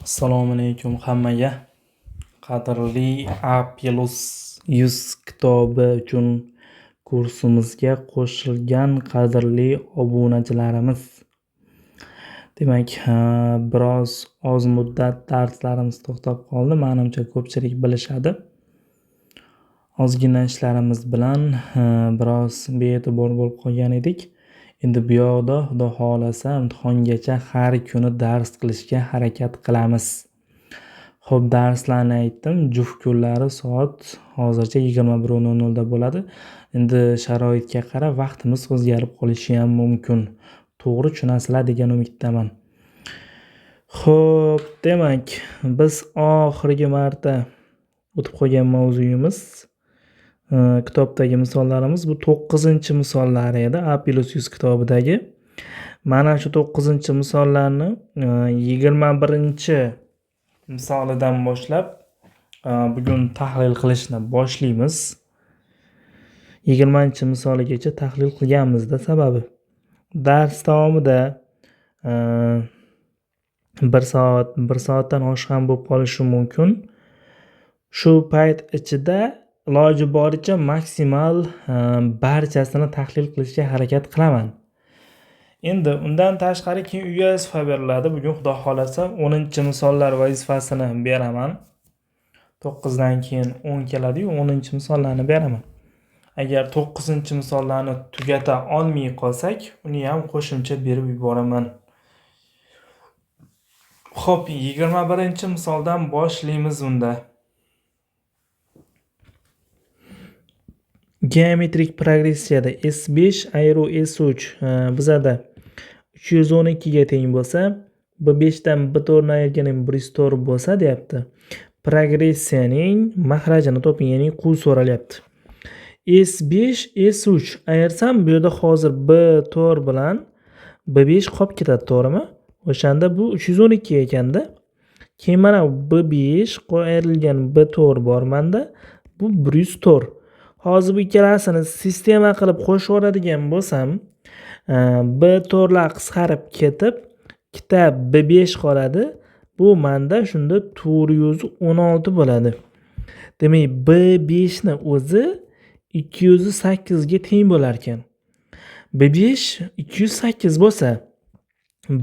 Assalomu alaykum hammaga. Qadrli A plus 100 kitobi uchun kursimizga qo'shilgan qadrli obunachilarimiz. Demak, biroz oz muddat darslarimiz to'xtab qoldi. Manimcha, ko'pchilik bilishadi. Ozgina ishlarimiz bilan biroz bee'tibor bo'lib qolgan edik. Endi bu yoqda, Xudo xohlasa, imtihongacha har kuni dars qilishga harakat qilamiz. Xo'p, darslarni aytdim. Juft kunlari soat hozircha 21:00 da bo'ladi. Endi sharoitga qarab vaqtimiz o'zgarib qolishi ham mumkin. To'g'ri tushunasizlar degan umiddaman. Xo'p, demak, biz oxirgi marta o'tib qolgan mavzuyimiz, kitobdagi misollarimiz bu 9-misollari edi A plus 100 kitobidagi. Mana shu 9-misollarni 21-misolidan boshlab bugun tahlil qilishni boshlaymiz. 20-misoligacha tahlil qilganmizda sababi. Dars davomida 1 soat, 1 soatdan oshiq ham bo'lib qolishi mumkin. Shu payt ichida iloji boricha maksimal barchasini tahlil qilishga harakat qilaman. Endi undan tashqari keyin uyga vazifa beriladi. Bugun, Xudo xohlasa, 10-misollar vazifasini beraman. 9 dan keyin 10 keladi-yu, 10-misollarni beraman. Agar 9-misollarni tugata olmay qolsak, uni ham qo'shimcha berib yuboraman. Xo'p, 21-misoldan boshlaymiz unda. Geometrik progressiyada S5 ayru S3 bizada 312 ga teng bo'lsa, B5 dan B4 ni ayirganim 104 bo'lsa, deyapti. Progressiyaning mahrajini toping, ya'ni Q so'ralyapti. S5 S3 ayirsam, bu yerda hozir B4 bilan B5 qolib ketadi, to'g'rimi? O'shanda bu 312 ekanda. Keyin mana B5 ayrilgan B4 bor menda. Bu 104. Hozir bu ikkalasini sistema qilib qo'shib yuboradigan bo'lsam, B4lar qisqarib ketib, ikkita B5 qoladi. Bu menda shunda 416 bo'ladi. Demak, B5 ni o'zi 208 ga teng bo'lar ekan. B5 208 bo'lsa,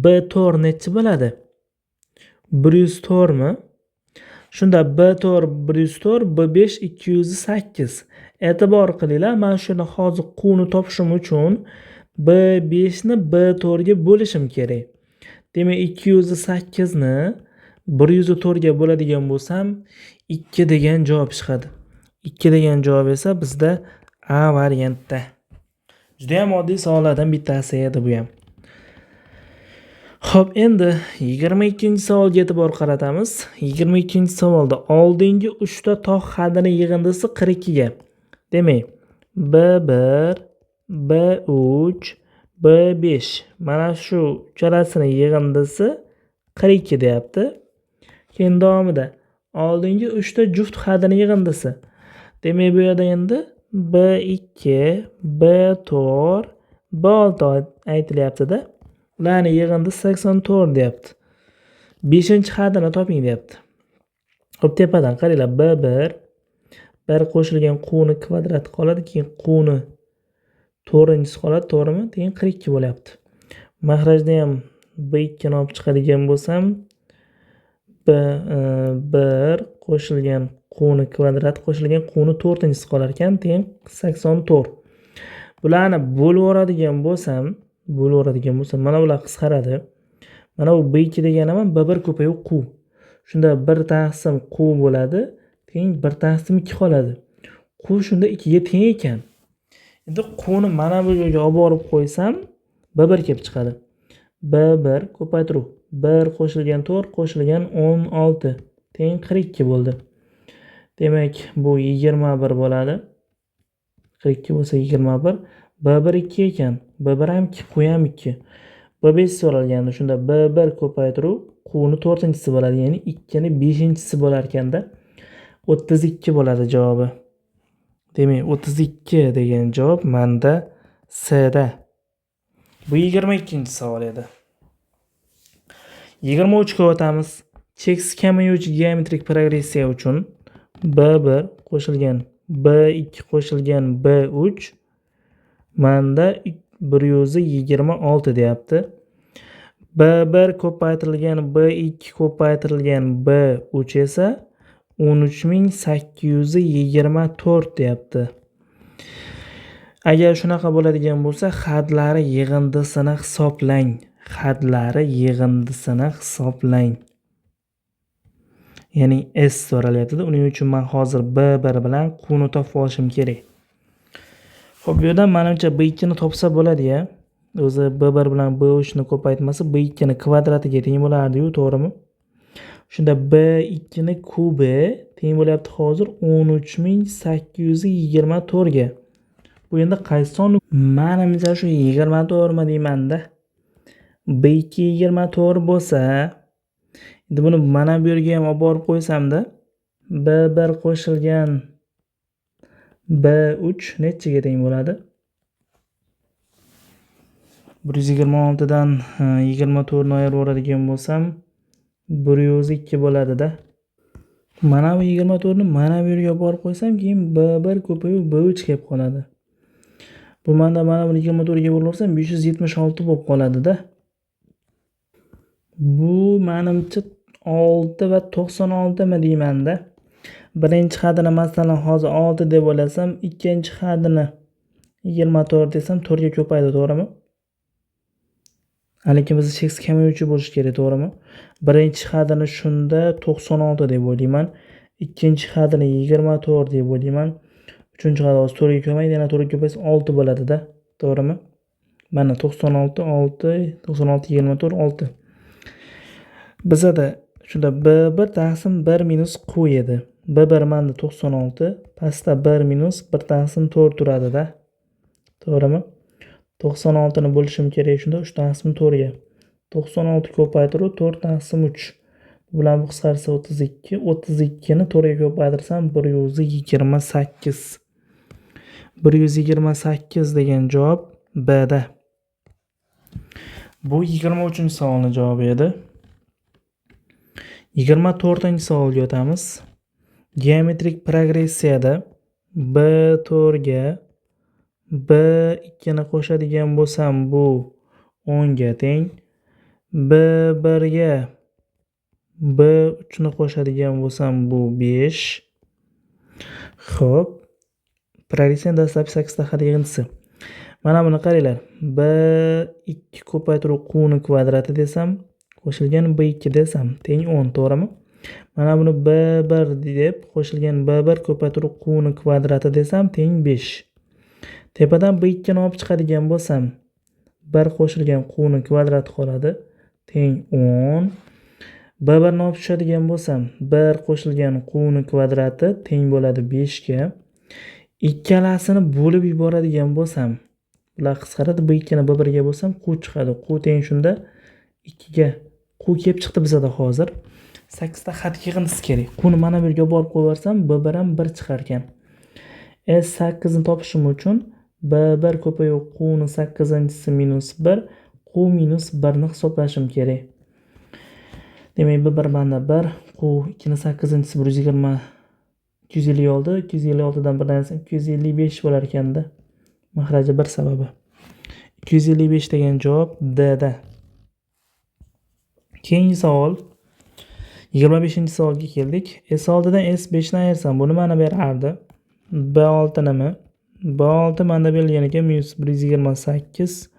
B4 nechi bo'ladi? 104 mi? Shunda B4 104, B5 208. E'tibor qilinglar, men shuni hozir Q ni topishim uchun B5 ni B4 ga bo'lishim kerak. Demak, 208 ni 104 ga bo'ladigan bo'lsam, 2 degan javob chiqadi. 2 degan javob esa bizda A variantda. Juda ham oddiy savollardan bittasi edi bu ham. Xo'p, endi 22-savolga e'tibor qaratamiz. 22-savolda oldingi 3 ta tog' hadini yig'indisi 42 ga. Demak, B1, B3, B5 mana shu uchalasini yig'indisi 42 deyapti. Keyin davomida oldingi 3 ta juft hadini yig'indisi. Demak, bu yerda endi B2, B4, B6 aytilyapti-da. Ularning yig'indisi 84 deyapti. 5-hadini toping deyapti. Xo'p, tepadan qaranglar, B1 1 qo'shilgan Q ni kvadrat qoladi, keyin Q ni 4-chisi qoladi, to'g'rimi? Keyin 42 bo'lyapti. Mahrajda ham B2 ni olib chiqadigan bo'lsam, B1 qo'shilgan Q ni kvadrat qo'shilgan Q ni 4-chisi qolar ekan, teng 84. Bularni bo'lib yuboradigan bo'lsam, mana bular qisqaradi. Mana bu B2 deganim ham B1 ko'payib Q. Shunda 1 taqsim Q bo'ladi, teng 1 taqsim 2 qoladi. Q shunda 2 ga teng ekan. Endi Q ni mana bu joyga olib borib qo'ysam, B1 kelib chiqadi. B1 ko'paytiruv 1 qo'shilgan 4 qo'shilgan 16 teng 42 bo'ldi. Demak, bu 21 bo'ladi. 42 bo'lsa 21. B1 2 ekan. B1 ham 2, Q ham 2. B5 so'ralgandi. Shunda B1 ko'paytiruv Q ni 4-chisi bo'ladi, ya'ni 2 ni 5-chisi bo'lar ekanda. 32 bo'ladi javobi. Demak, 32 degan javob menda C da. Bu 22-savol edi. 23 ga o'tamiz. Cheksiz kamayuvchi geometrik progressiya uchun B1 qo'shilgan B2 qo'shilgan B3 manda 126 deyapti. B1 ko'paytirilgan B2 ko'paytirilgan B3 esa 13824 deyapti. Agar shunaqa bo'ladigan bo'lsa, hadlari yig'indisini hisoblang. Hadlari yig'indisini hisoblang. Ya'ni S so'ralyapti. Uning uchun men hozir B1 bilan Q ni topib olishim kerak. Xo'p, bu yerdan menimcha B2 ni topsa bo'ladi-ya. O'zi B1 bilan B3 ni ko'paytmasa B2 ni kvadratiga teng bo'lardi-yu, to'g'rimi? Shunda B2 ni kubi teng bo'lyapti hozir 13824 ga. Bu endi qaysi son? Menimcha shu 24 mi deyman-da. B2 24 bo'lsa, endi buni mana bu yerga ham olib borib qo'ysamda, B1 qo'shilgan B3 nechiga teng bo'ladi? 126 dan 24 ni ayirib yuboradigan bo'lsam, 102 bo'ladi-da. Mana bu 24 ni mana bu yerga olib borib qo'ysam, keyin B1 ko'payib B3 kelib qoladi. Bu menda mana buni 24 ga bo'lib 576 bo'lib qoladi-da. Bu menimcha 6 va 96 mi deyman-da. Birinchi hadini masalan hozir 6 deb olasam, ikkinchi hadini 24 desam 4 ga ko'paydi, to'g'rimi? Lekin bizda cheksiz kamayuvchi bo'lishi kerak, to'g'rimi? Birinchi hadini shunda 96 deb o'ylayman. Ikkinchi hadini 24 deb o'ylayman. Uchinchi hadi hozir 4 ga ko'paydi, yana 4 ga ko'paysa 6 bo'ladi-da, to'g'rimi? Mana 96 6 96 24 6. Bizada shunda B1 taqsim 1 minus Q edi. B1 menda 96, pastda 1 minus 1 taqsim 4 turadi-da. To'g'rimi? 96 ni bo'lishim kerak shunda 3 taqsim 4 ga. 96 ko'paytirib 4 taqsim 3. Bu bilan bu qisqarsa 32, 32 ni 4 ga ko'paytirsam 128. 128 degan javob B da. Bu 23-savolning javobi edi. 24-savolga o'tamiz. Geometrik progressiyada B4 ga B2 ni qo'shadigan bo'lsam, bu 10 ga teng. B1 ga B3 ni qo'shadigan bo'lsam, bu 5. Xo'p, progressiyaning dastlabki 8 ta had yig'indisi. Mana buni qaranglar. B2 ko'paytirib Q ni kvadrati desam, qo'shilgan B2 desam teng 10, to'g'rimi? Mana buni B1 deb qo'shilgan B1 ko'paytirib Q ni kvadrati desam teng 5. Tepadan B2 ni olib chiqadigan bo'lsam, 1 qo'shilgan Q ni kvadrati qoladi, teng 10. B1 ni olib tushadigan bo'lsam, 1 qo'shilgan Q ni kvadrati teng bo'ladi 5 ga. Ikkalasini bo'lib yuboradigan bo'lsam, bular qisqaradi, B2 ni B1 ga bo'lsam Q chiqadi. Q teng shunda 2 ga. Q kelib chiqdi bizada hozir. 8 ta xat yig'indisi kerak. Q ni mana bu yerga borib qo'yib B1 ham 1 chiqar ekan. S8 ni topishim uchun B1 ko'payib Q ni 8-inchisi minus 1, Q minus 1 ni hisoblashim kerak. Demak, B1 menda 1, Q 2 ni 8-inchisi 120 256, 256 dan 1 dan 255 bo'lar ekanda. Mahraji 1 sababi. 255 degan javob D da. Keyingi savol 25-savolga keldik. S6 dan S5 ni ayirsam, bu nimani berardi? B6 nima? B6 menda berilgan ekan minus 128.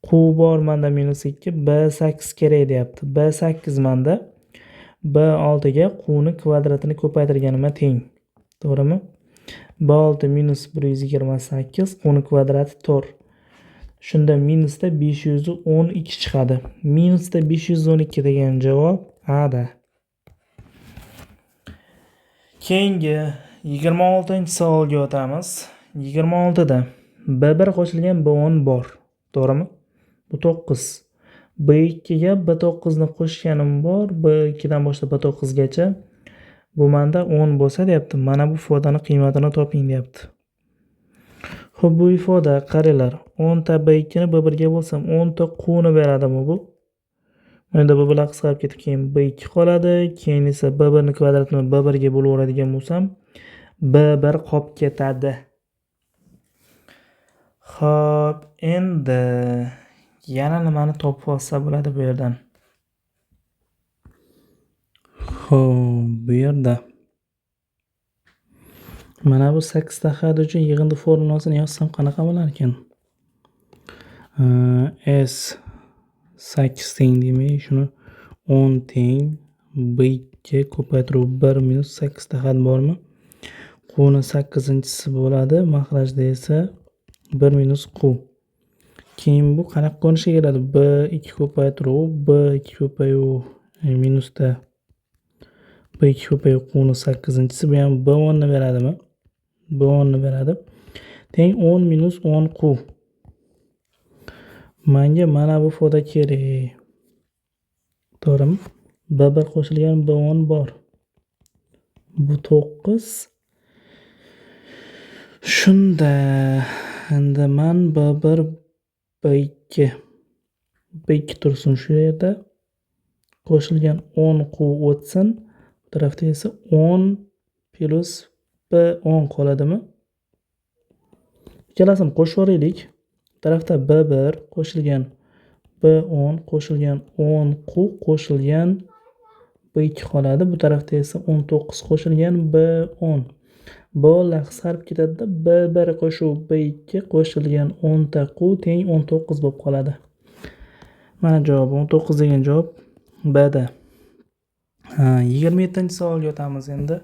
Q bor menda minus 2, B8 kerak deyapti. B8 menda B6 ga Q ni kvadratini ko'paytirganimga teng. To'g'rimi? B6 minus 128, Q ni kvadrati 4. Shunda minusda 512 chiqadi. Minusda 512 degan javob A da. Keyingi 26-savolga o'tamiz. 26 da B1 qo'shilgan B10 bor. To'g'rimi? Bu 9. B2 ga B9 ni qo'shganim bor. B2 dan boshlab B9 gacha. Bu menda 10 bo'lsa deyapti. Mana bu ifodani qiymatini toping deyapti. Xo'p, bu ifoda qaranglar. 10 ta B2 ni B1 ga bo'lsam 10 ta Q ni beradimi bu? Endi b bilan qisqarib ketib, keyin b2 qoladi. Keyin esa b1 ni kvadratini b1 ga bo'lib yuboradigan bo'lsam, b1 qolib ketadi. Xo'p, endi yana nimani topib olsa bo'ladi bu yerdan? Xo'p, bu yerda mana bu 8 ta had uchun yig'indi formulasini yozsam qanaqa bo'lar ekan? S 8 teng demak, shuni 10 teng b2 ko'paytiruv 1 minus 8 ta had bormi? Quni 8-inchisi bo'ladi, maxrajda esa 1 minus q. Keyin bu qanaqa ko'rinishga keladi? B2 ko'paytiruv b2 ko'payuv minusda b2 ko'payuv quni 8-inchisi, bu ham b10 ni beradimi? B10 ni beradi. Teng 10 minus 10 q. Menga mana bu foda kerak. To'g'rimi? B1 qo'shilgan B10 bor. Bu 9. Shunda endi men B1 B2 B2 tursin shu yerda. Qo'shilgan 10 q o'tsin. Bu tarafda esa 10 plus B10 qoladimi? Ikkalasini qo'shib yuboraylik. Bu tarafda B1 qo'shilgan B10 qo'shilgan 10 q qo'shilgan B2 qoladi. Bu tarafda esa 19 qo'shilgan B10. Bolalar qisqarib ketadi-da, B1 qo'shuv B2 qo'shilgan 10 ta q teng 19 bo'lib qoladi. Mana javob 19 degan javob B da. 27-savolga o'tamiz endi.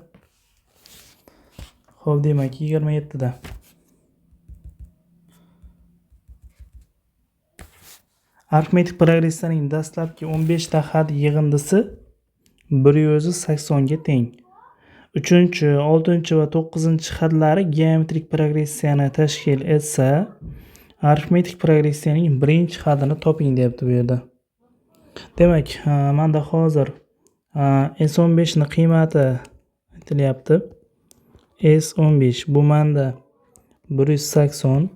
Xo'p, demak 27da. Arifmetik progressiyaning dastlabki 15 ta had yig'indisi 180 ga teng. 3-chi, 6-chi va 9-chi hadlari geometrik progressiyani tashkil etsa, arifmetik progressiyaning birinchi hadini toping deyapti bu yerda. Demak, menda hozir S15 ni qiymati aytilyapti. S15 bu menda 180.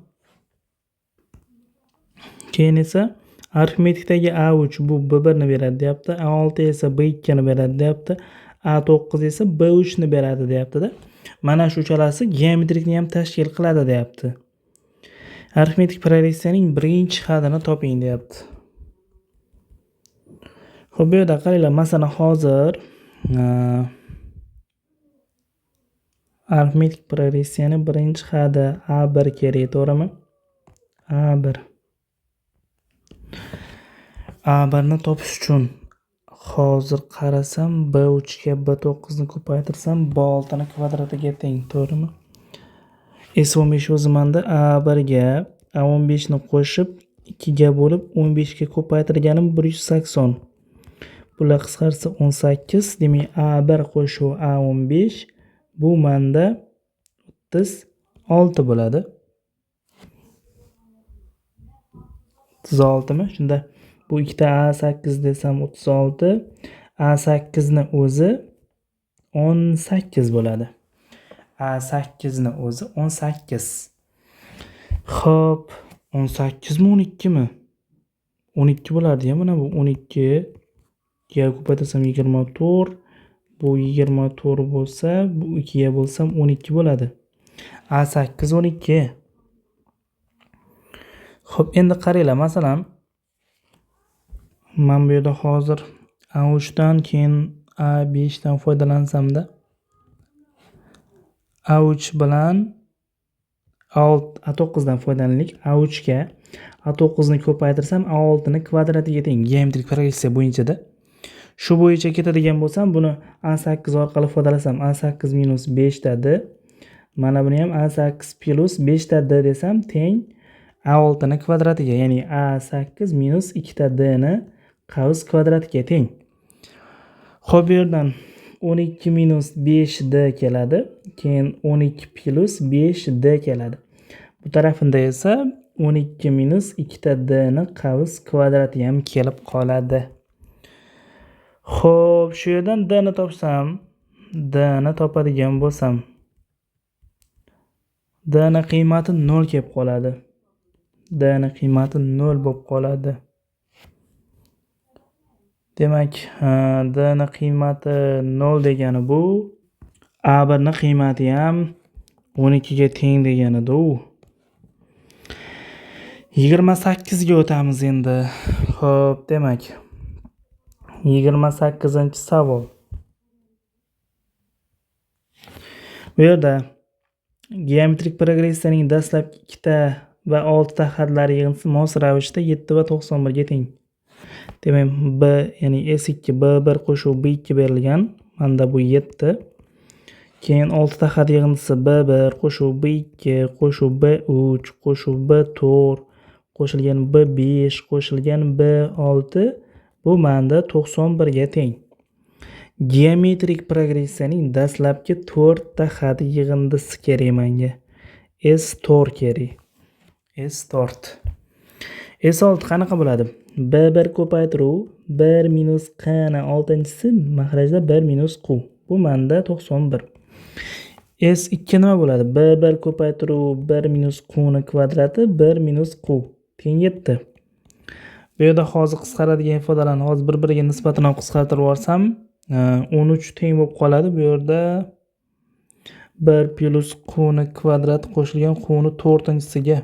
Keyin esa arifmetikdagi A3 bu B1 ni beradi deyapti. A6 esa B2 ni beradi deyapti. A9 esa B3 ni beradi deyapti-da. Mana shu uchalasi geometrikni ham tashkil qiladi deyapti. Arifmetik progressiyaning birinchi hadini toping deyapti. Xo'p, bu yerda qaranglar, masalan, hozir arifmetik progressiyaning birinchi hadi A1 kerak, to'g'rimi? A1. A1 ni topish uchun hozir qarasam B3 ga B9 ni ko'paytirsam B6 ni kvadratiga teng, to'g'rimi? S15 o'zi menda A1 ga A15 ni qo'shib 2 ga bo'lib 15 ga ko'paytirganim 180. Bular qisqarsa 18, demak A1 qo'shuv A15 bu menda 36 bo'ladi. 36 mi? Shunda bu ikkita A8 desam 36, A8 ni o'zi 18 bo'ladi. A8 ni o'zi 18. Xo'p, 18 mi 12 mi? 12 bo'lardi-ya, mana bu 12 ga ko'paytirsam 24, bu 24 bo'lsa, bu 2 ga bo'lsam 12 bo'ladi. A8 12. Xo'p, endi qaranglar, masalan, men bu yerda hozir A3 dan keyin A5 dan foydalansamda A3 bilan A9 dan foydalanaylik. A3 ga A9 ni ko'paytirsam A6 ni kvadratiga teng geometrik progressiya bo'yicha-da. Shu bo'yicha ketadigan bo'lsam, buni A8 orqali foydalansam A8 minus 5 ta d, mana buni ham A8 plus 5 ta d desam teng A6 ni kvadratiga, ya'ni A8 minus 2 ta d ni qavs kvadratiga teng. Xo'p, bu yerdan 12 minus 5d keladi, keyin 12 plus 5d keladi. Bu tarafida esa 12 minus 2 ta d ni qavs kvadrati ham kelib qoladi. Xo'p, shu yerdan d ni topsam, d ni topadigan bo'lsam, d ni qiymati 0 kelib qoladi. D ni qiymati 0 bo'lib qoladi. Demak, D ni qiymati 0 degani bu A1 ni qiymati ham 12 ga teng deganida u. 28 ga o'tamiz endi. Xo'p, demak, 28-savol. Bu yerda geometrik progressiyaning dastlabki ikkita va 6 ta hadlari yig'indisi mos ravishda 7 va 91 ga teng. Demak, B, ya'ni S2 B1 qo'shuv B2 berilgan. Menda bu 7. Keyin 6 ta had yig'indisi B1 qo'shuv B2 qo'shuv B3 qo'shuv B4 qo'shilgan B5 qo'shilgan B6, bu menda 91 ga teng. Geometrik progressiyaning dastlabki 4 ta had yig'indisi kerak menga. S4 kerak. S4. S6 qanaqa bo'ladi? B1 ko'paytiruv 1 minus Q ni 6-chisi mahrajda 1 minus Q. Bu menda 91. S2 nima bo'ladi? B1 ko'paytiruv 1 minus Q ni kvadrati 1 minus Q teng 7. Bu yerda hozir qisqaradigan ifodalarni hozir bir-biriga nisbatan ham qisqartirib yuborsam, 13 teng bo'lib qoladi. Bu yerda 1 plus Q ni kvadrati qo'shilgan Q ni 4-chisiga.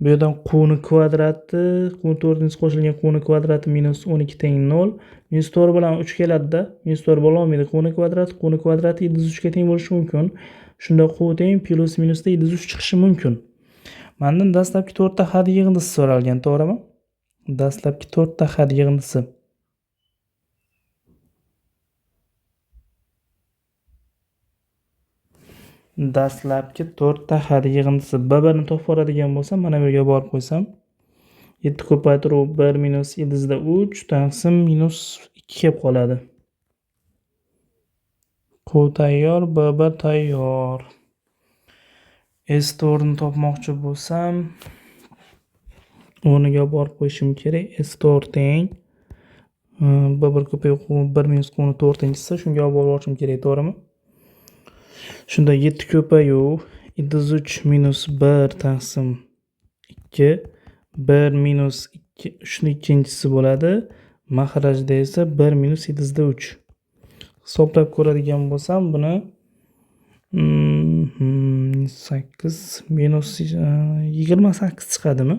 Bu yerdan Q ni kvadrati, Q ni 4-chisi qo'shilgan Q ni kvadrati minus 12 teng 0. Minus 4 bilan 3 keladi-da. Minus 4 bo'la olmaydi. Q ni kvadrati, Q ni kvadrati 703 ga teng bo'lishi mumkin. Shunda Q teng plus minusda 703 chiqishi mumkin. Mendan dastlabki 4 ta had yig'indisi so'ralgan, to'g'rimi? Dastlabki 4 ta had yig'indisi. Dastlabki 4 ta had yig'indisi. B1 ni topib oladigan bo'lsam, mana bu yerga borib qo'ysam, 7 ko'paytiruv 1 minus ildizda 3 taqsim minus 2 kelib qoladi. Q tayyor, B1 tayyor. S4 ni topmoqchi bo'lsam, o'rniga borib qo'yishim kerak. S4 teng B1 ko'payib 1 minus Q ni 4-chisi, shunga olib borishim kerak, to'g'rimi? Shunda 7 ko'payuv 3 minus 1 taqsim 2, 1 minus 2, 3 ni ikkinchisi bo'ladi. Mahrajda esa 1 minus 3. Hisoblab ko'radigan bo'lsam, buni 8 minus 28 chiqadimi?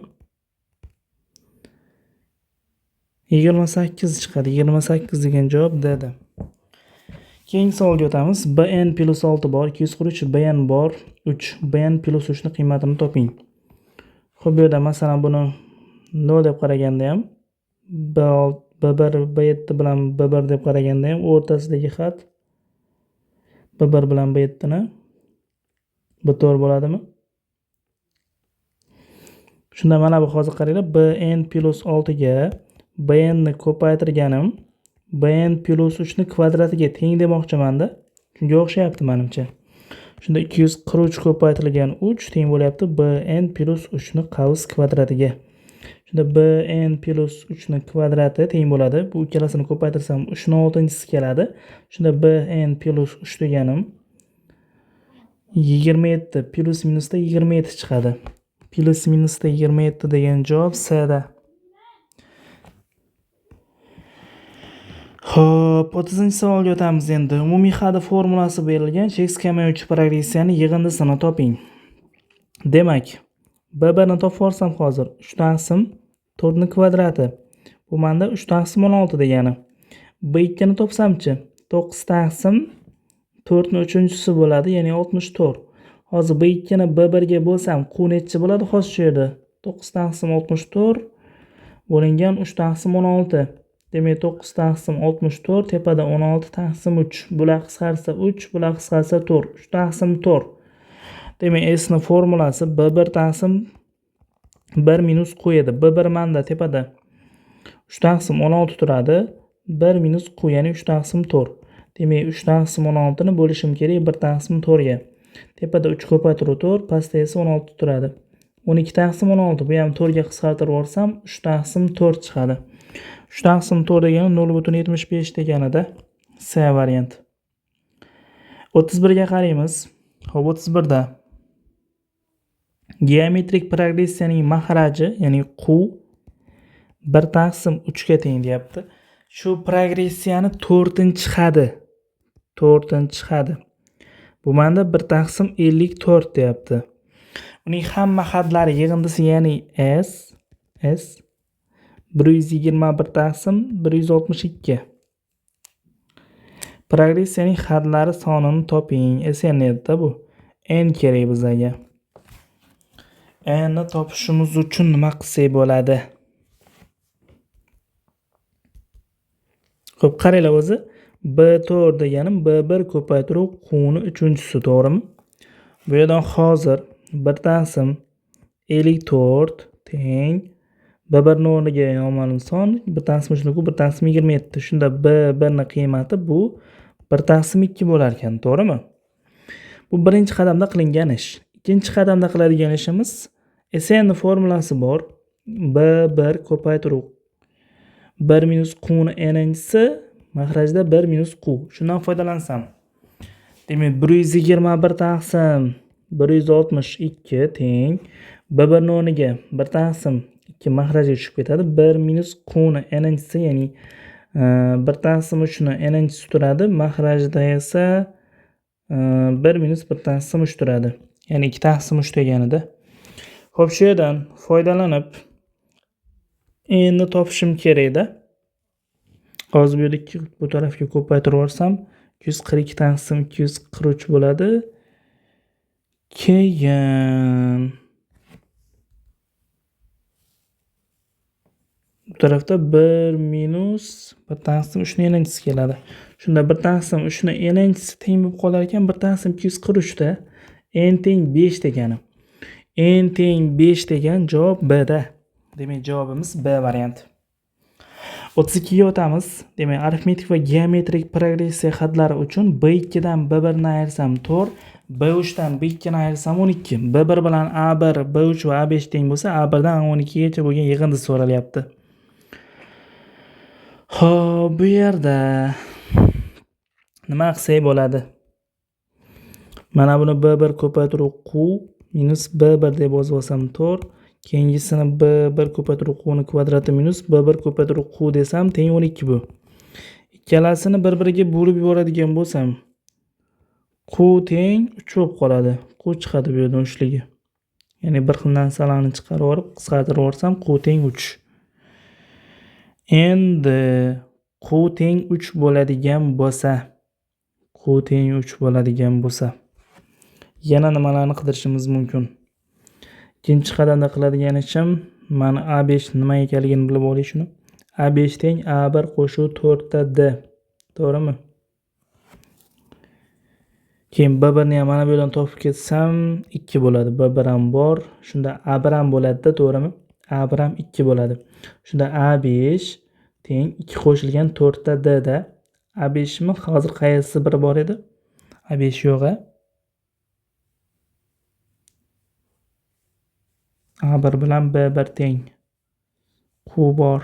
28 chiqadi. 28 degan javob D-da. Keyingi savolga o'tamiz. Bn plus 6 bor, 243 Bn bor, 3. Bn plus 3 ni qiymatini toping. Xo'p, bu yerda masalan buni 0 deb qaraganda ham B1, B7 bilan B1 deb qaraganda ham o'rtasidagi xat B1 bilan B7 ni B4 bo'ladimi? Shunda mana bu hozir qaranglar, Bn plus 6 ga Bn ni ko'paytirganim Bn plus 3 ni kvadratiga teng demoqchimanda. Shunga o'xshayapti menimcha. Shunda 243 ko'paytirilgan 3 teng bo'lyapti Bn plus 3 ni qavs kvadratiga. Shunda Bn plus 3 ni kvadrati teng bo'ladi. Bu ikkalasini ko'paytirsam 3 ni 6-chisi keladi. Shunda Bn plus 3 deganim 27 plus minusda 27 chiqadi. Plus minusda 27 degan javob S da. Xo'p, 30-savolga o'tamiz endi. Umumiy hadi formulasi berilgan cheksiz kamayuvchi progressiyaning yig'indisini toping. Demak, B1 ni topib olsam hozir 3 taqsim 4 ni kvadrati. Bu menda 3 taqsim 16 degani. B2 ni topsamchi, 9 taqsim 4 ni 3-chisi bo'ladi, ya'ni 64. Hozir B2 ni B1 ga bo'lsam, Q nechi bo'ladi hozir shu yerda? 9 taqsim 64 bo'lingan 3 taqsim 16. Demak, 9 taqsim 64 tepada 16 taqsim 3. Bular qisqarsa 3, bular qisqarsa 4. 3 taqsim 4. Demak, S ni formulasi B1 taqsim 1 minus Q edi. B1 menda tepada 3 taqsim 16 turadi. 1 minus Q, ya'ni 3 taqsim 4. Demak, 3 taqsim 16 ni bo'lishim kerak 1 taqsim 4 ga. Tepada 3 ko'paytiruv 4, pastda esa 16 turadi. 12 taqsim 16, bu ham 4 ga qisqartirib yuborsam 3 taqsim 4 chiqadi. 3 taqsim 4 degani 0,75 deganida S variant. 31 ga qaraymiz. Xo'p, 31 da geometrik progressiyaning mahraji, ya'ni Q 1 taqsim 3 ga teng deyapti. Shu progressiyani 4-xadi. 4-xadi. Bu menda 1 taqsim 54 deyapti. Uning hamma hadlari yig'indisi, ya'ni S 121 taqsim 162. Progressiyaning hadlari sonini toping. Sn edi bu. N kerak bizga. N ni topishimiz uchun nima qilsak bo'ladi? Xo'p, qaranglar o'zi. B4 deganim B1 ko'paytiruv Q ni 3-chisi, to'g'rimi? Bu yerdan hozir 1 taqsim 54 teng B1 ni o'rniga noma'lum son 1 taqsim 3 ni 1 taqsim 27. Shunda B1 ni qiymati bu 1 taqsim 2 bo'lar ekan, to'g'rimi? Bu birinchi qadamda qilingan ish. Ikkinchi qadamda qiladigan ishimiz Sn formulasi bor. B1 ko'paytiruv 1 minus Q ni n-inchisi maxrajda 1 minus Q. Shundan foydalansam, demak 121 taqsim 162 teng B1 ni o'rniga 1 taqsim 2 maxrajga tushib ketadi. 1 minus Q ni n-inchisi, ya'ni 1 taqsim 3 ni n-inchisi turadi. Maxrajda esa 1 minus 1 taqsim 3 turadi. Ya'ni 2 taqsim 3 deganida. Xo'p, shu yerdan foydalanib n ni topishim kerakda. Hozir bu yerda 2 bu tarafga ko'paytirib yuborsam 242 taqsim 243 bo'ladi. Keyin bu tarafda 1 minus 1 taqsim 3 ni n-inchisi keladi. Shunda 1 taqsim 3 ni n-inchisi teng bo'lib qolar ekan 1 taqsim 243 da n teng 5 degani. N teng 5 degan javob B da. Demak, javobimiz B varianti. 32 ga o'tamiz. Demak, arifmetik va geometrik progressiya hadlari uchun B2 dan B1 ni ayirsam 4, B3 dan B2 ni ayirsam 12. B1 bilan A1, B3 va A5 teng bo'lsa, A1 dan A12 gacha bo'lgan yig'indi so'ralyapti. Xo'p, bu yerda nima qilsak bo'ladi? Mana buni B1 ko'paytiruv Q minus B1 deb yozib olsam 4. Keyingisini B1 ko'paytiruv Q ni kvadrati minus B1 ko'paytiruv Q desam teng 12 bu. Ikkalasini bir-biriga bo'lib yuboradigan bo'lsam Q teng 3 bo'lib qoladi. Q chiqadi bu yerdan 3ligi. Ya'ni bir xil narsalarni chiqarib yuborib qisqartirib yuborsam Q teng 3. Endi Q teng 3 bo'ladigan bo'lsa, Q teng 3 bo'ladigan bo'lsa, yana nimalarni qidirishimiz mumkin? Ikkinchi qadamda qiladigan ishim, mana A5 nima ekanligini bilib olay shuni. A5 teng A1 qo'shuv 4 ta D. To'g'rimi? Keyin B1 ni ham mana bu yerdan topib ketsam 2 bo'ladi. B1 ham bor. Shunda A1 ham bo'ladi-da, to'g'rimi? A1 ham 2 bo'ladi. Shunda A5 teng 2 qo'shilgan 4 ta D da. A5 mi? Hozir qaysi biri bor edi? A5 yo'q-a? A1 bilan B1 teng. Q bor.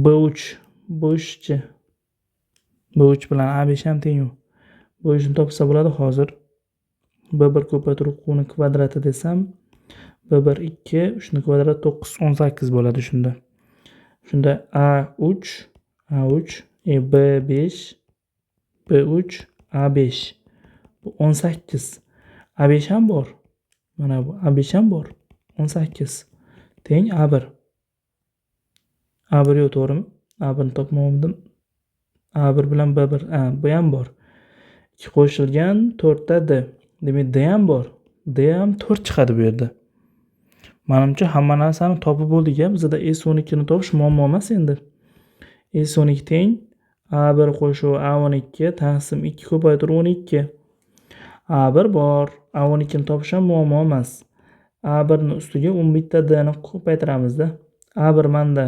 B3, B3-chi. B3 bilan A5 ham teng u. B3 ni topsa bo'ladi hozir. B1 ko'paytirib Q ni kvadrati desam, B1 2, 3 ni kvadrati 9, 18 bo'ladi shunda. Shunda A3, A3, B5, B3, A5. Bu 18. A5 ham bor. Mana bu A5 ham bor. 18 teng A1. A1 yo'q, to'g'rimi? A1 ni topmadim. A1 bilan B1, bu ham bor. 2 qo'shilgan 4 ta D. Demak, D ham bor. D ham 4 chiqadi bu yerda. Menimcha hamma narsani topib bo'ldik-a. Bizda S12 ni topish muammo emas endi. S12 teng A1 qo'shuv A12 taqsim 2 ko'paytirib 12. A1 bor. A12 ni topish ham muammo emas. A1 ni ustiga 11 ta D ni ko'paytiramizda. A1 menda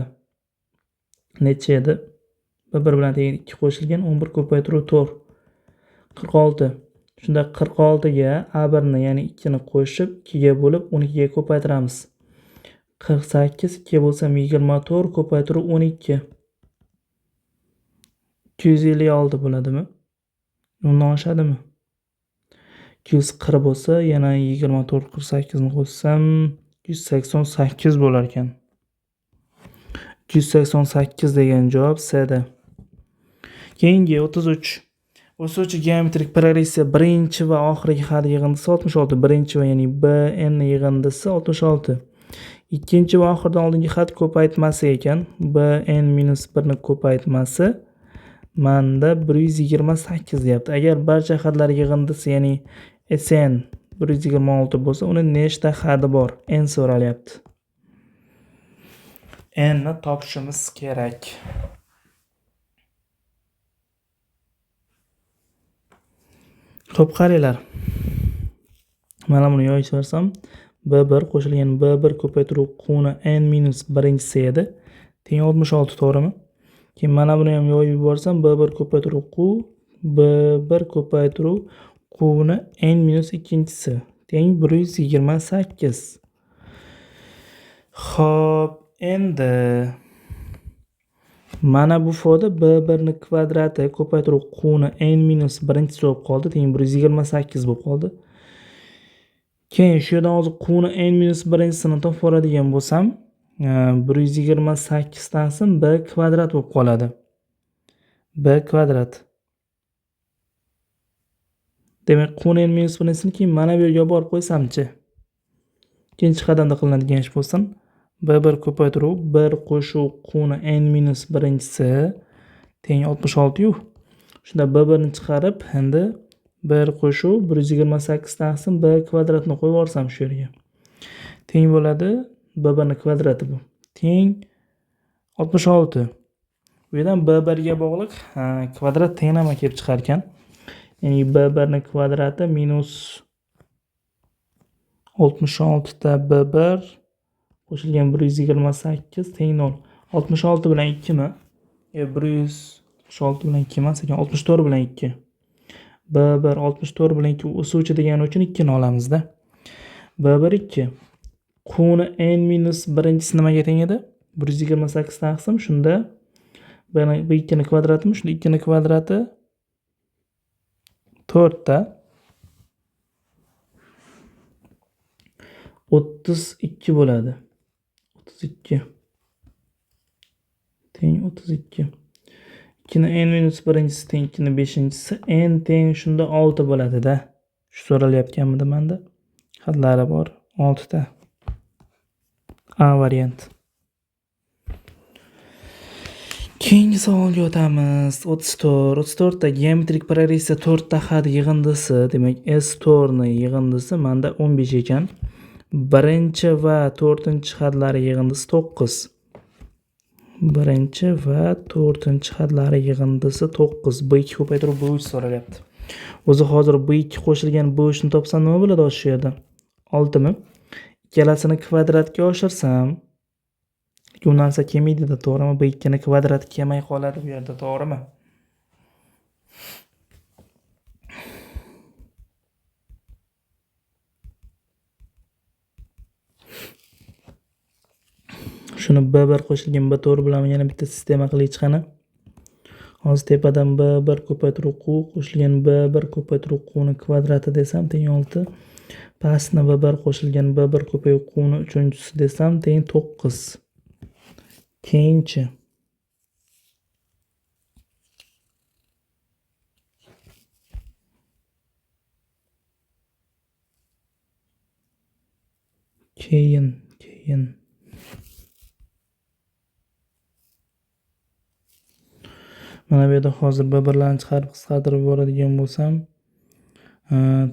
necha edi? B1 bilan teng 2 qo'shilgan 11 ko'paytiruv 4. 46. Shunda 46 ga A1 ni, ya'ni 2 ni qo'shib 2 ga bo'lib 12 ga ko'paytiramiz. 48 2 bo'lsam 24 ko'paytiruv 12. 256 bo'ladimi? Undan oshadimi? 240 bo'lsa, yana 24 48 ni qo'shsam 288 bo'lar ekan. 288 degan javob C da. Keyingi 33. O'suvchi geometrik progressiya birinchi va oxirgi had yig'indisi 66. Birinchi va ya'ni BN yig'indisi 66. Ikkinchi va oxirdan oldingi had ko'paytmasi ekan. BN minus 1 ni ko'paytmasi manda 128 deyapti. Agar barcha hadlar yig'indisi, ya'ni SN 126 bo'lsa, uni nechta hadi bor? N so'ralyapti. N ni topishimiz kerak. Xo'p, qaranglar. Mana buni yoyib chiqarsam, B1 qo'shilgan B1 ko'paytiruv Q ni N minus birinchisi edi. Teng 66, to'g'rimi? Keyin mana buni ham yoyib yuborsam, B1 ko'paytiruv Q, B1 ko'paytiruv Q ni N minus ikkinchisi teng 128. Xo'p, endi mana bu foda B1 ni kvadrati ko'paytiruv Q ni N minus birinchisi bo'lib qoldi, teng 128 bo'lib qoldi. Keyin shu yerdan hozir Q ni N minus birinchisini topib oladigan bo'lsam, 128 taqsim B kvadrat bo'lib qoladi. B kvadrat. Demak, Q ni N minus birinchisini keyin mana bu yerga olib borib qo'ysamchi. Ikkinchi qadamda qilinadigan ish bo'lsin. B1 ko'paytiruv 1 qo'shuv Q ni N minus birinchisi teng 66 yu. Shunda B1 ni chiqarib, endi 1 qo'shuv 128 taqsim B kvadratni qo'yib yuborsam shu yerga. Teng bo'ladi B1 ni kvadrati bu. Teng 66. Bu yerdan B1 ga bog'liq kvadrat tenglama kelib chiqar ekan. Ya'ni B1 ni kvadrati minus 66 ta B1 qo'shilgan 128 teng 0. 66 bilan 2 mi? 166 bilan 2 emas ekan, 64 bilan 2. B1 64 bilan 2 o'suvchi degani uchun 2 ni olamizda. B1 2. Q ni N minus birinchisi nimaga teng edi? 128 taqsim, shunda bu 2 ni kvadratimi? Shunda 2 ni kvadrati 4 ta 32 bo'ladi. 32 teng 32. 2 ni N minus birinchisi teng 2 ni beshinchisi, N teng shunda 6 bo'ladi-da. Shu so'ralayotganmidi menda? Hadlari bor 6 ta. A variant. Keyingi savolga o'tamiz. 34. 34 ta geometrik progressiya 4 ta had yig'indisi, demak S4 ni yig'indisi menda 15 ekan. Birinchi va to'rtinchi hadlari yig'indisi 9. Birinchi va to'rtinchi hadlari yig'indisi 9. B2 ko'paytirib B3 so'ralyapti. O'zi hozir B2 qo'shilgan B3 ni topsam nima bo'ladi hozir shu yerda? 6 mi? Ikkalasini kvadratga oshirsam, bu narsa kelmaydi-da, to'g'rimi? B2 ni kvadrati kelmay qoladi bu yerda, to'g'rimi? Shuni B1 qo'shilgan B4 bilan yana bitta sistema qilib chiqani. Hozir tepadan B1 ko'paytiruv Q qo'shilgan B1 ko'paytiruv Q ni kvadrati desam teng 6. Pastni B1 qo'shilgan B1 ko'payib Q ni uchinchisi desam teng 9. Keyinchi keyin mana bu yerda hozir B1larni chiqarib qisqartirib yuboradigan bo'lsam,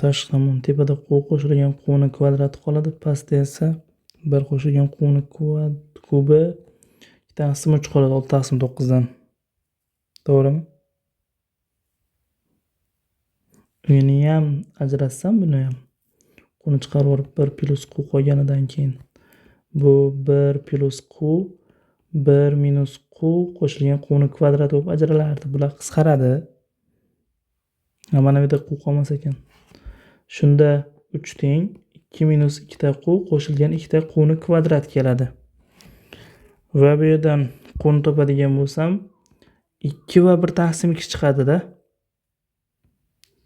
tashqi tomon tepada Q qo'shilgan Q ni kvadrati qoladi, pastda esa 1 qo'shilgan Q ni kubi 2 taqsim 3 qoladi, 6 taqsim 9 dan. To'g'rimi? Uni ham ajratsam, buni ham Q ni chiqarib yuborib 1 plus Q qolganidan keyin bu 1 plus Q 1 minus Q qo'shilgan Q ni kvadrati bo'lib ajralardi. Bular qisqaradi. Mana bu yerda Q qolmas ekan. Shunda 3 teng 2 minus 2 ta Q qo'shilgan 2 ta Q ni kvadrat keladi. Va bu yerdan Q ni topadigan bo'lsam 2 va 1 taqsim 2 chiqadi-da.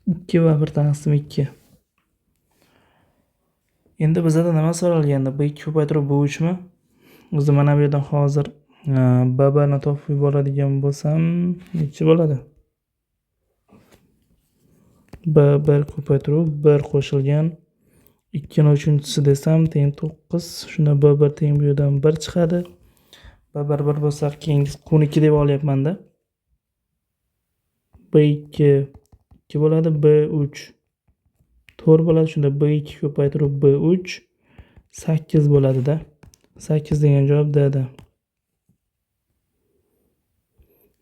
2 va 1 taqsim 2. Endi bizada nima so'ralgandi? B2 ko'paytirib B3 mi? O'zi mana bu yerdan hozir B1ni topib yuboradigan bo'lsam nechi bo'ladi? B1 ko'paytiruv 1 qo'shilgan 2 ni uchinchisi desam teng 9. Shunda B1 teng bu yerdan 1 chiqadi. B1 1 bo'lsa, keyingisi Q 2 deb olyapman-da. B2 2 bo'ladi, B3 4 bo'ladi. Shunda B2 ko'paytiruv B3 8 bo'ladi-da. 8 degan javob D-da.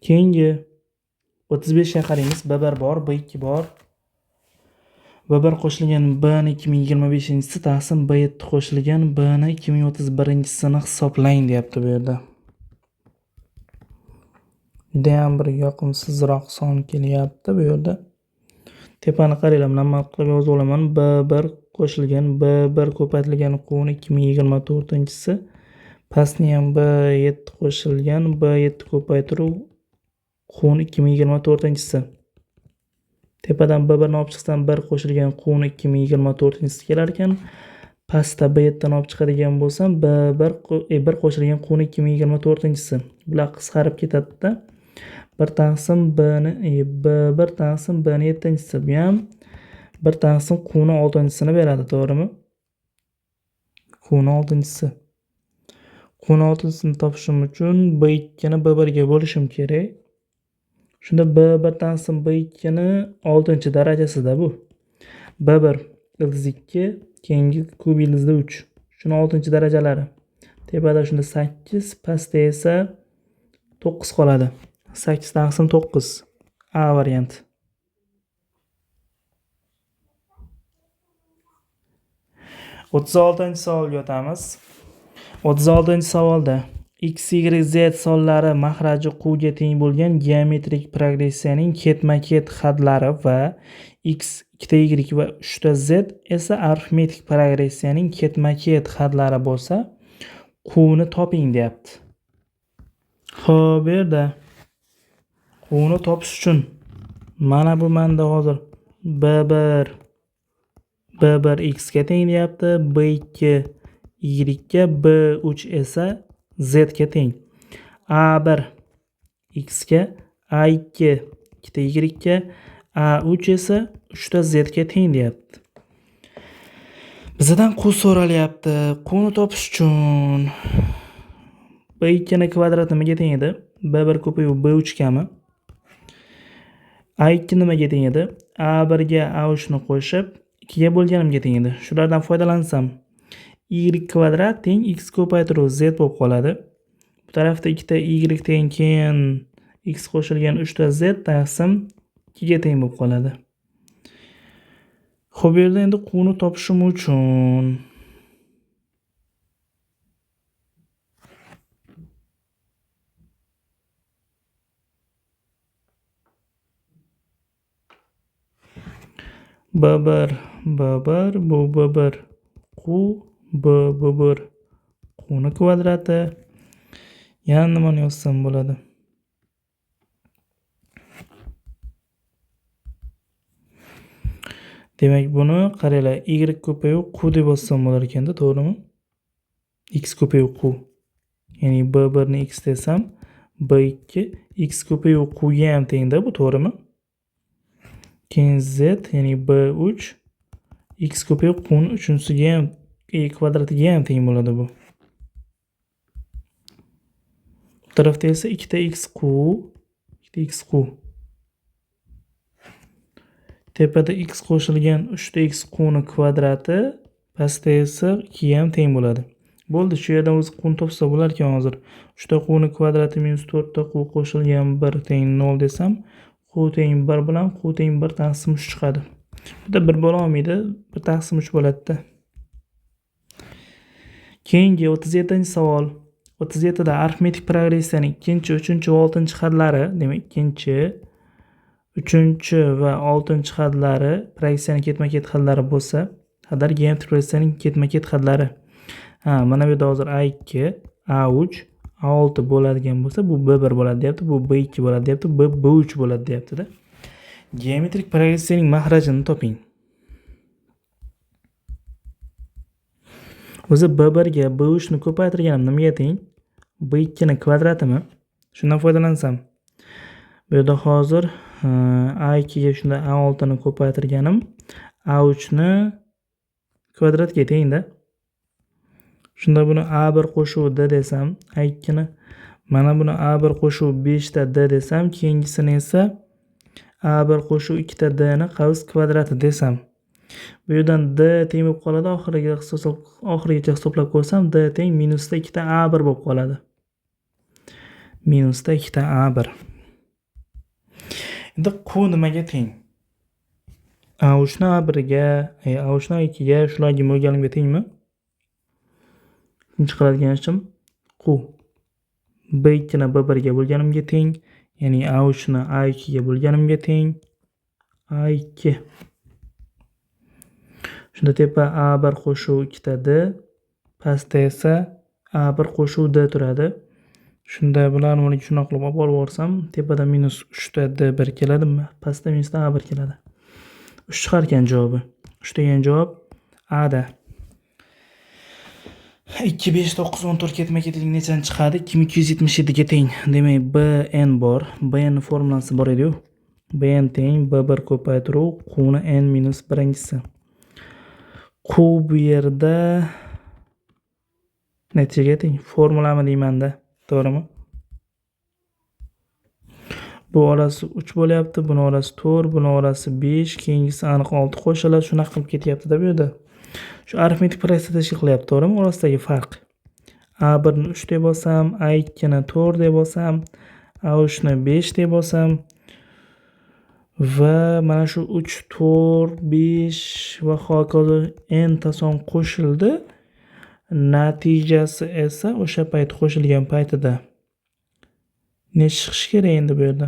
Keyingi 35 ga qaraymiz. B1 bor, B2 bor. B1 qo'shilgan B ni 2025-inchisi taqsim B7 qo'shilgan B ni 2031-inchisini hisoblang deyapti bu yerda. Judayam bir yoqimsizroq son kelyapti bu yerda. Tepani qaranglar, nima qilib yozib olaman. B1 qo'shilgan B1 ko'paytirilgan Q ni 2024-inchisi, pastni ham B7 qo'shilgan B7 ko'paytiruv Q ni 2024-inchisi. Tepadan B1 ni olib chiqsam 1 qo'shilgan Q ni 2024-inchisi kelar ekan. Pastda B7 ni olib chiqadigan bo'lsam B1 1 qo'shilgan Q ni 2024-inchisi. Bular qisqarib ketadi-da. 1 taqsim B ni B1 taqsim B ni 7-inchisi. Bu ham 1 taqsim Q ni 6-chisini beradi, to'g'rimi? Q ni 6-chisi. Q ni 6-chisini topishim uchun B2 ni B1 ga bo'lishim kerak. Shunda B1 taqsim B2 ni 6-darajasida bu. B1 ildiz 2, keyingi kub ildizda 3. Shuni 6-darajalari. Tepada shunda 8, pastda esa 9 qoladi. 8 taqsim 9. A varianti. 36-savolga o'tamiz. 36-savolda x, y, z sonlari mahraji Q ga teng bo'lgan geometrik progressiyaning ketma-ket hadlari va x, 2 y va 3 z esa arifmetik progressiyaning ketma-ket hadlari bo'lsa, Q ni toping deyapti. Xo'p, bu yerda Q ni topish uchun mana bu menda hozir B1 x ga teng deyapti, B2 y ga, B3 esa z ga teng. A1 x ga, A2 2 y ga, A3 esa 3 z ga teng deyapti. Bizdan Q so'ralyapti. Q ni topish uchun B2 ni kvadrati nimaga teng edi? B1 ko'payuv B3 gami? A2 nimaga teng edi? A1 ga A3 ni qo'shib 2 ga bo'lganimga teng edi. Shulardan foydalansam y kvadrat teng x ko'paytiruv z bo'lib qoladi. Bu tarafda 2 y teng keyin x qo'shilgan 3 z taqsim 2 ga teng bo'lib qoladi. Xo'p, bu yerda endi Q ni topishim uchun B1 B1 bu B1 Q B B1 Q ni kvadrati. Yana nimani yozsam bo'ladi? Demak, buni qaranglar, y ko'payuv Q deb yozsam bo'lar ekanda, to'g'rimi? X ko'payuv Q. Ya'ni B1 ni x desam, B2 x ko'payuv Q ga ham tengda bu, to'g'rimi? Keyin z, ya'ni B3 x ko'payuv Q ni uchinchisiga ham, kvadratiga ham teng bo'ladi bu. Bu tarafda esa 2 x Q, 2 x Q. Tepada x qo'shilgan 3 x Q ni kvadrati, pastda esa 2 ga ham teng bo'ladi. Bo'ldi, shu yerdan o'zi Q ni topsa bo'lar ekan hozir. 3 Q ni kvadrati minus 4 Q qo'shilgan 1 teng 0 desam, Q teng 1 bilan Q teng 1 taqsim 3 chiqadi. Bu da 1 bo'la olmaydi, 1 taqsim 3 bo'ladi-da. Keyingi 37-savol. 37 da arifmetik progressiyaning 2, 3 va 6 hadlari, demak 2, 3 va 6 hadlari progressiyaning ketma-ket hadlari bo'lsa, hadlar geometrik progressiyaning ketma-ket hadlari. Ha, mana bu yerda hozir A2, A3, A6 bo'ladigan bo'lsa, bu B1 bo'ladi deyapti, bu B2 bo'ladi deyapti, bu B3 bo'ladi deyapti-da. Geometrik progressiyaning mahrajini toping. O'zi B1 ga B3 ni ko'paytirganim nimaga teng? B2 ni kvadratimi? Shundan foydalansam. Bu yerda hozir A2 ga shunda A6 ni ko'paytirganim A3 ni kvadratga tengda. Shunda buni A1 qo'shuv D desam, A2 ni mana buni A1 qo'shuv 5 ta D desam, keyingisini esa A1 qo'shuv 2 ta D ni qavs kvadrati desam. Bu yerdan D teng bo'lib qoladi. Oxirigacha hisoblab ko'rsam D teng minusda 2 ta A1 bo'lib qoladi. Minusda 2 ta A1. Endi Q nimaga teng? A3 ni A1 ga, A3 ni A2 ga shularga bo'lganimga tengmi? Ikkinchi qiladigan ishim Q B2 ni B1 ga bo'lganimga teng, ya'ni A3 ni A2 ga bo'lganimga teng A2. Shunda tepa A1 qo'shuv 2 ta D, pastda esa A1 qo'shuv D turadi. Shunda bularni o'rniga shunaqa qilib olib borsam, tepada minus 3 ta D1 keladi, pastda minus A1 keladi. 3 chiqar ekan javobi. 3 degan javob A da. 2, 5, 9, 14 ketma-ketlik nechadan chiqadi? 2277 ga teng. Demak, BN bor. BN formulasi bor edi-yu. BN teng B1 ko'paytiruv Q ni N minus birinchisi. Q bu yerda nechaga teng? Formulami deymanda, to'g'rimi? Bu orasi 3 bo'lyapti, buni orasi 4, buni orasi 5, keyingisi aniq 6 qo'shiladi, shunaqa qilib ketyapti-da bu yerda. Shu arifmetik progressiya tashkil qilyapti, to'g'rimi? Orasidagi farq. A1 ni 3 deb olsam, A2 ni 4 deb olsam, A3 ni 5 deb olsam va mana shu 3, 4, 5 va hokazo n ta son qo'shildi. Natijasi esa o'sha payt qo'shilgan paytida necha chiqishi kerak endi bu yerda?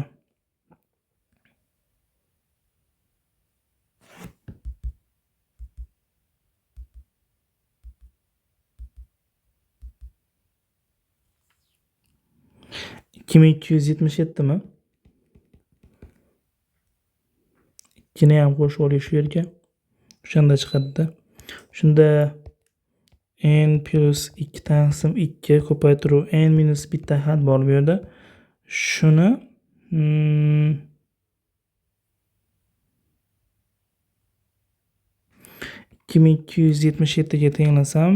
Ikki ming ikki yuz yetmish yettimi? 2ni ham qo'shib olay shu yerga. O'shanda chiqadi-da. Shunda n plus 2 taqsim 2 ko'paytiruv n minus bitta xat bor bu yerda. Shuni ikki ming ikki yuz yetmish yettiga tenglasam,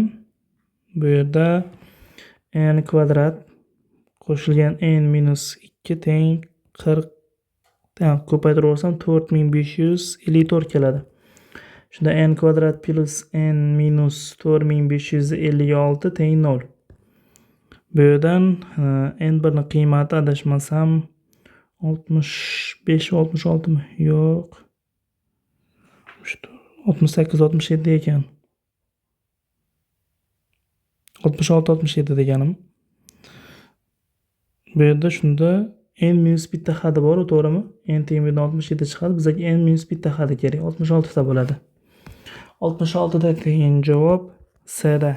bu yerda n kvadrat qo'shilgan n minus 2 teng 40, ko'paytirib olsam 4554 keladi. Shunda n kvadrat plus n minus 4556 teng 0. Bu yerdan n birni qiymati adashmasam 65 66 mi? Yo'q. 68 67 ekan. 66 67 deganim. Bu yerda shunda n minus bitta xati bor, to'g'rimi? N teng bu yerdan 67 chiqadi. Bizga n minus bitta xati kerak. 66 ta bo'ladi. 66 ta degan javob S da.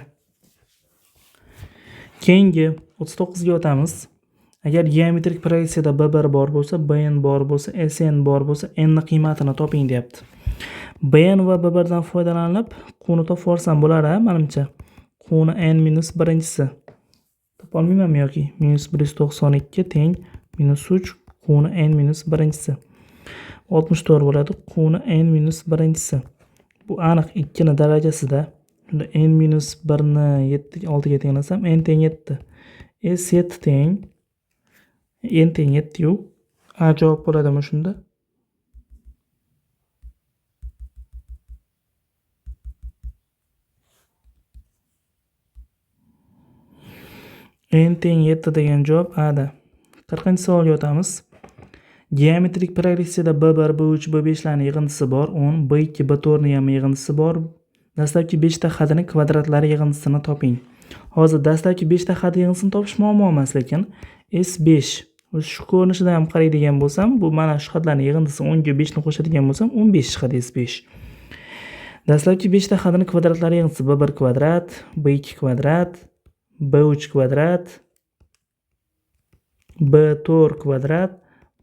Keyingi 39 ga o'tamiz. Agar geometrik progressiyada B1 bor bo'lsa, Bn bor bo'lsa, Sn bor bo'lsa, n ni qiymatini toping deyapti. Bn va B1 dan foydalanib Q ni topib olsam bo'lar, ha, menimcha. Q ni n minus birinchisi. Topa olmaymanmi yoki minus bir yuz to'qson ikki teng minus 3 Q ni n minus birinchisi. 64 bo'ladi. Q ni n minus birinchisi. Bu aniq 2 ni darajasida. Shunda n minus birni oltiga tenglasam n teng 7. S 7 teng n teng 7-yu. A javob bo'ladimi shunda? N teng 7 degan javob A da. 40-savolga o'tamiz. Geometrik progressiyada B1, B3, B5 larning yig'indisi bor. 10, B2, B4 ning ham yig'indisi bor. Dastlabki 5 ta xatini kvadratlari yig'indisini toping. Hozir dastlabki 5 ta xat yig'indisini topish muammo emas, lekin S5 o'zi shu ko'rinishidan ham qaraydigan bo'lsam, bu mana shu xatlarning yig'indisi 10 ga 5 ni qo'shadigan bo'lsam 15 chiqadi S5. Dastlabki 5 ta xatini kvadratlari yig'indisi B1 kvadrat, B2 kvadrat, B3 kvadrat, B4 kvadrat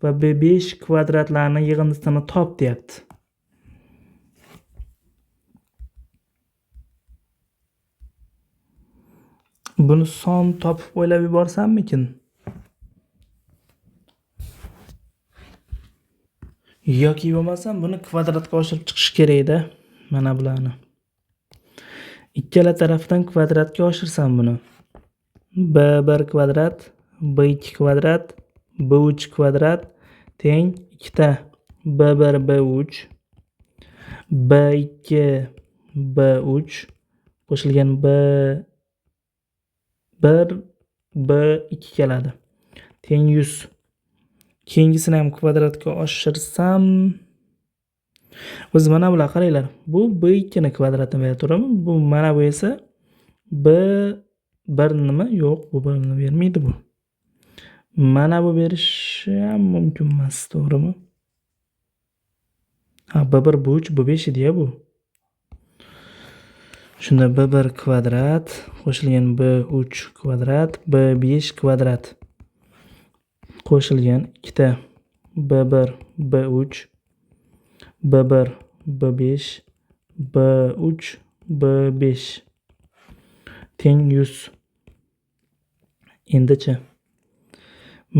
va B5 kvadratlarning yig'indisini top deyapti. Buni son topib o'ylab yuborsammikin? Yoki bo'lmasam buni kvadratga oshirib chiqish kerak-da. Mana bularni. Ikkala tarafdan kvadratga oshirsam buni. B1 kvadrat, B2 kvadrat, B3 kvadrat teng ikkita B1 B3, B2 B3 qo'shilgan B1 B2 keladi. Teng 100. Keyingisini ham kvadratga oshirsam, o'zi mana bular qaranglar. Bu B2 ni kvadratini beradi, to'g'rimi? Bu mana bu esa B1 nima? Yo'q, bu 1 ni bermaydi bu. Mana bu berishi ham mumkin emas, to'g'rimi? Ha, B1 B3 B5 edi-ya bu. Shunda B1 kvadrat qo'shilgan B3 kvadrat B5 kvadrat qo'shilgan ikkita B1 B3 B1 B5 B3 B5 teng 100. Endichi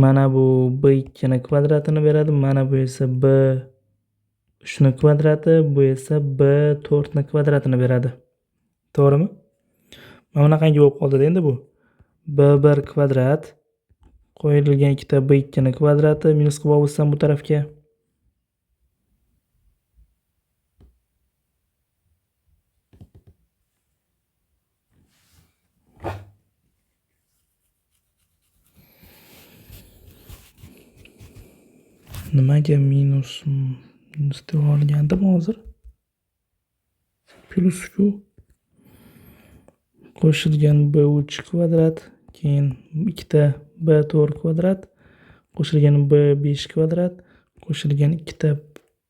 mana bu B2 ni kvadratini beradi, mana bu esa B3 ni kvadrati, bu esa B4 ni kvadratini beradi. To'g'rimi? Mana bunaqangi bo'lib qoldi endi bu. B1 kvadrat qo'yilgan ikkita B2 ni kvadrati minus qilib olsam bu tarafga. Nimaga minus deb olgandim hozir? Plus-ku. Qo'shilgan B3 kvadrat, keyin ikkita B4 kvadrat, qo'shilgan B5 kvadrat, qo'shilgan ikkita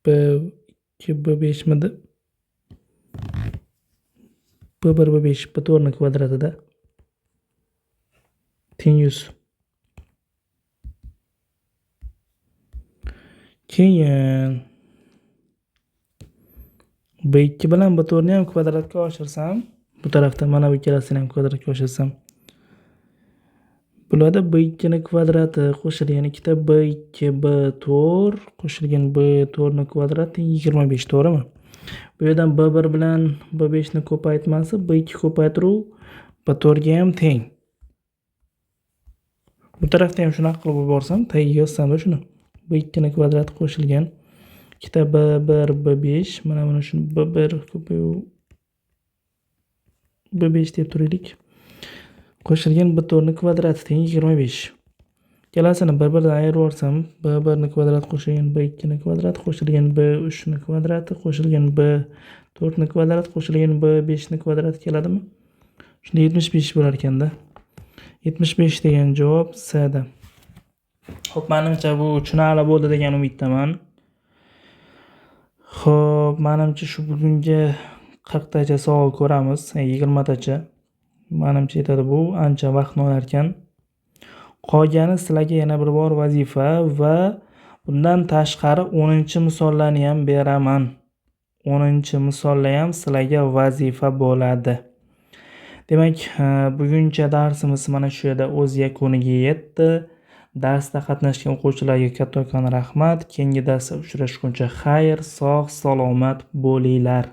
B2 B5 midi? B1 B5 B4 ni kvadratida teng 100. Keyin B2 bilan B4 ni ham kvadratga oshirsam, bu tarafda mana bu ikkalasini ham kvadratga oshirsam, bularda B2 ni kvadrati qo'shilgan ikkita B2 B4 qo'shilgan B4 ni kvadrati teng 25, to'g'rimi? Bu yerdan B1 bilan B5 ni ko'paytmasi B2 ko'paytiruv B4 ga ham teng. Bu tarafda ham shunaqa qilib yuborsam, tagiga yozsam shuni. B2 ni kvadrati qo'shilgan ikkita B1 B5, mana buni shuni B1 ko'payuv B5 deb turaylik. Qo'shilgan B4 ni kvadrati teng 25. Ikkalasini bir-biridan ayirib yuborsam, B1 ni kvadrati qo'shilgan B2 ni kvadrati qo'shilgan B3 ni kvadrati qo'shilgan B4 ni kvadrati qo'shilgan B5 ni kvadrati keladimi? Shunda 75 bo'lar ekanda. 75 degan javob S da. Xo'p, menimcha bu tushunarli bo'ldi degan umiddaman. Xo'p, menimcha shu bugungi 40 tacha savol ko'ramiz, 20 tacha. Menimcha yetadi bu, ancha vaqtni olar ekan. Qolgani sizlarga yana bir bor vazifa va bundan tashqari 10-misollarni ham beraman. 10-misollar ham sizlarga vazifa bo'ladi. Demak, buguncha darsimiz mana shu yerda o'z yakuniga yetdi. Darsda qatnashgan o'quvchilarga kattakon rahmat. Keyingi darsda uchrashguncha xayr, sog', salomat bo'linglar.